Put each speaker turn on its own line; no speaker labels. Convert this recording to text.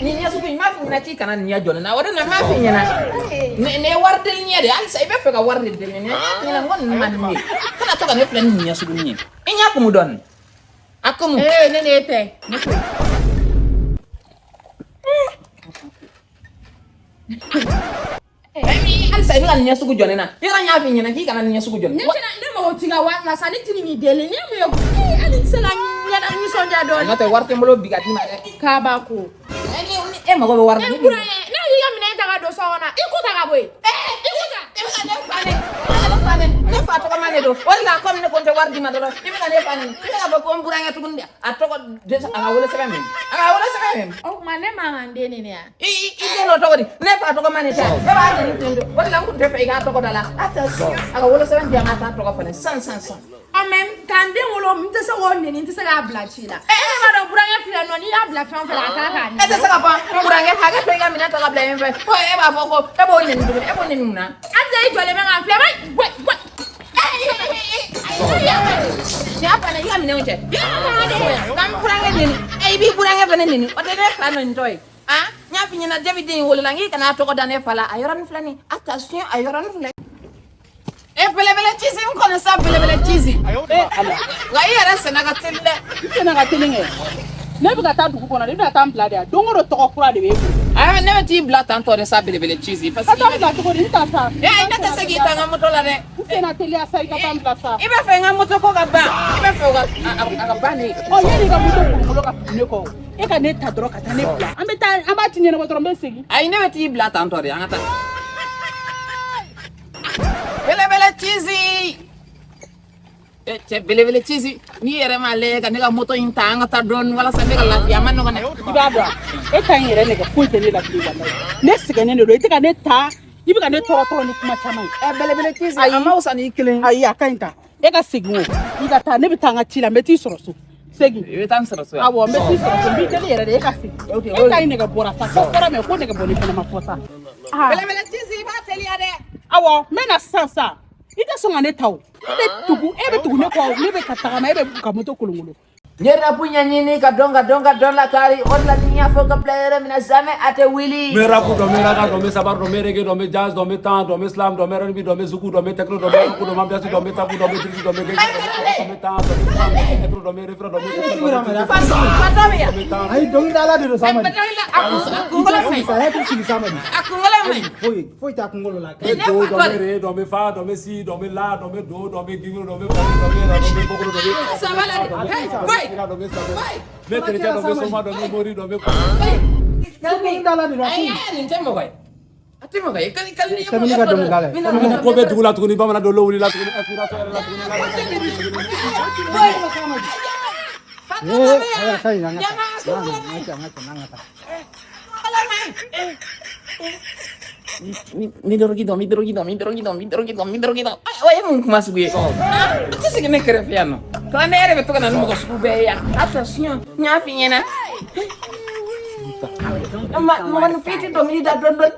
Nin ɲɛ sugu in, n m'a f'i ɲɛna k'i kana nin ɲɛ jɔ ne na. O de la n m'a f'i ɲɛna. Nin ye wari deli ɲɛ de ye. Halisa i bɛ fɛ ka wari de deli ne. N y'a f'i ɲɛna, n ko ninnu man di ne ye. Kana to ka ne filɛ ni nin ɲɛ sugu nin ye. I ɲɛ kumu dɔɔni. A kumu.
Ee, ne n'e tɛ ne ko.
Halisa i bɛ ka nin ɲɛ sugu jɔ ne na. Yɔrɔ n y'a f'i ɲɛna k'i kana nin ɲɛ sugu jɔ ne
Ne tɛna, ne mago t'i ka wari la sa. Ne tɛna n'i deli ni mun ye? Ee, hali n tɛ se ka ɲɛna nisɔndiya dɔɔni.
N'o tɛ, wari tɛ n bolo bi ka d'i ma dɛ.
Kabako.
Ni e mago bɛ wari la.
Ne burankɛ, ne y'i ka minɛn ta ka don so kɔnɔ, i ko ta ka bɔ yen. I ko ta.
I bɛ ka ne fa neni, i bɛ ka ne fa neni. Ne fa tɔgɔ ma ne don. O de la, komi ne ko n tɛ wari d'i ma dɔrɔn, i bɛ ka ne fa neni. I bɛ k'a fɔ ko n burankɛ tuguni de. A tɔgɔ a ka wolo sɛbɛn min, a ka wolo sɛbɛn min.
O tuma ne man kan n den neni yan?
I den dɔ tɔgɔ di? Ne fa tɔgɔ ma ne ta. E b'a neni ten de. O de la n kun tɛ fɛ i k'a tɔgɔ da la. Attention, a ka wolo sɛbɛn di yan, ka taa tɔgɔ falen san san san.
Ɔ, mais k'an den wolo, n tɛ se k'o neni, n tɛ se k'a bila ci la. E b'a dɔn, burankɛ filɛ nɔ, n'i y'a bila fɛn o fɛn la, a t'a k'a
E tɛ se ka fɔ n burankɛ hakɛ to, i ka minɛn ta ka bila yen fɛ ko e b'a fɔ ko e b'o neni tuguni. E b'o neni mun na?
Halisa i jɔlen bɛ k'an filɛ, bɔ bɔ.
Y'a fana i ka minɛnw cɛ ka n burankɛ neni. I b'i burankɛ fana neni, o tɛ ne fa nenitɔ ye. Ah, n y'a f'i ɲɛna depuis den in wolola n k'i kana tɔgɔ da ne fa la. A yɔrɔnin filɛ nin, attention, a yɔrɔnin filɛ. E belebele cizi, n kɔni sa, belebele cizi.
E Ala.
Nka i yɛrɛ senna ka teli dɛ.
I senna ka teli kɛ. Ne bɛ ka taa dugu kɔnɔ de, i bɛna taa n bila de yan. Don o don tɔgɔ kura de b'e bolo.
Ayi, ne bɛ t'i bila tan tɔ de sa, belebele cizi, parce
Ka
que
taa n bila cogo di? N ta sa.
Ee, ne tɛ se k'i ta n ka moto la dɛ.
N senna teliya sa, i ka taa n bila sa.
I bɛ fɛ n ka moto ko ka ban? I bɛ fɛ o ka a ka ban de?
Ɔ, yanni i ka moto kolokolo ka tugu ne kɔ, e ka ne ta dɔrɔn ka taa ne bila. An bɛ taa, an b'a ci ɲɛnabɔ dɔrɔn, n bɛ segin.
Ayi, ne bɛ t'i bila tan tɔ de. An ka taa, belebele cizi. E cɛ, belebele cizi, n'i yɛrɛ m'a lajɛ ka ne ka moto in ta, an ka taa dɔɔni walasa ne ka lafiya, a ma nɔgɔn dɛ.
I b'a dɔn, e ta in yɛrɛ nɛgɛ foyi tɛ ne la bilen, walayi. Ne sɛgɛnnen de don. I tɛ ka ne ta, i bɛ ka ne tɔɔrɔ tɔɔrɔ ni kuma caman ye.
Ɛ, belebele cizi, a ma wusa n'i kelen.
Ayi, a ka ɲi ta. E ka segin o, i ka taa, ne bɛ taa n ka ci la, n bɛ t'i sɔrɔ so. Segin.
I bɛ taa n sɔrɔ so yan?
Awɔ, n bɛ t'i sɔrɔ so, n b'i deli yɛrɛ de, e ka segin. E ta in nɛgɛ bɔra sa, ko fɔra mɛ ko nɛgɛ bɔli fana ma fɔ sa.
Belebele cizi, i b'a teliya dɛ.
Awɔ, n bɛ na sisan sa. I tɛ sɔn ka ne ta o. E bɛ tugu, e bɛ tugu ne kɔ, ne bɛ ka tagama, e bɛ ka moto kolonkolon.
N ye rap ɲɛɲini ka dɔn, ka dɔn, ka dɔn lakari. O de la ni n y'a fɔ ka bila yɔrɔ min na, jamais a tɛ wuli.
N bɛ rap dɔn, n bɛ raga dɔn, n bɛ sabar dɔn, n bɛ reggae dɔn, n bɛ jazz dɔn, n bɛ tan dɔn, n bɛ slam dɔn, n bɛ R&B dɔn, n bɛ zouk dɔn, n bɛ techno dɔn, n bɛ rock dɔn, n bɛ ambiance dɔn, n bɛ tabu dɔn, n bɛ drill dɔn, n bɛ genge dɔn, n bɛ tan dɔn, n bɛ slam dɔn, n bɛ électro dɔn, n bɛ refrain dɔn, n bɛ techno dɔn, n bɛ
Fatɔ bɛ yan.
n bɛ tan.
Ayi, dɔnkilidala de don, Samadi.
A kunkolo ma ɲi.
Saya tɛ sigi, Samadi.
A kunkolo ma ɲi.
Foyi foyi t'a kunkolo la.
N bɛ do dɔn, n bɛ re dɔn, n bɛ fa dɔn, n bɛ si dɔn, n bɛ la dɔn, n bɛ do dɔn, n bɛ gingro dɔn, n bɛ fa dɔn, n bɛ ra dɔn, n bɛ bokoro dɔn, n bɛ
Sabala de. Hey, boy.
dɔn, n bɛ sa dɔn, n bɛ kerecɛn dɔn, n bɛ soma dɔn, n bɛ mori dɔn, n bɛ
Dɔnkilidala de don.
Ayi, nin tɛ mɔgɔ ye. A tɛ mɔgɔ ye. Kali kali ni.
Tɛmɛ n'i ka dɔnkilidala ye.
Ko bɛ dugu la tuguni, bamanan dɔ wulila tuguni, inspiration yɛrɛ la tuguni.
Ee, ayi, a ka ɲi, an ka taa. An ka taa, an ka taa, an ka taa.
Mi dorogi dɔn, mi dorogi dɔn, mi dorogi dɔn, mi dorogi dɔn, mi dorogi dɔn. O ye mun kuma sugu ye? A tɛ sigi ne kɛrɛfɛ yan nɔ. Kala ne yɛrɛ bɛ to ka na ni mɔgɔ sugu bɛɛ ye yan. Attention, n y'a f'i ɲɛna. Mɔgɔninfin tɛ dɔnkili da dɔɔni dɔɔni.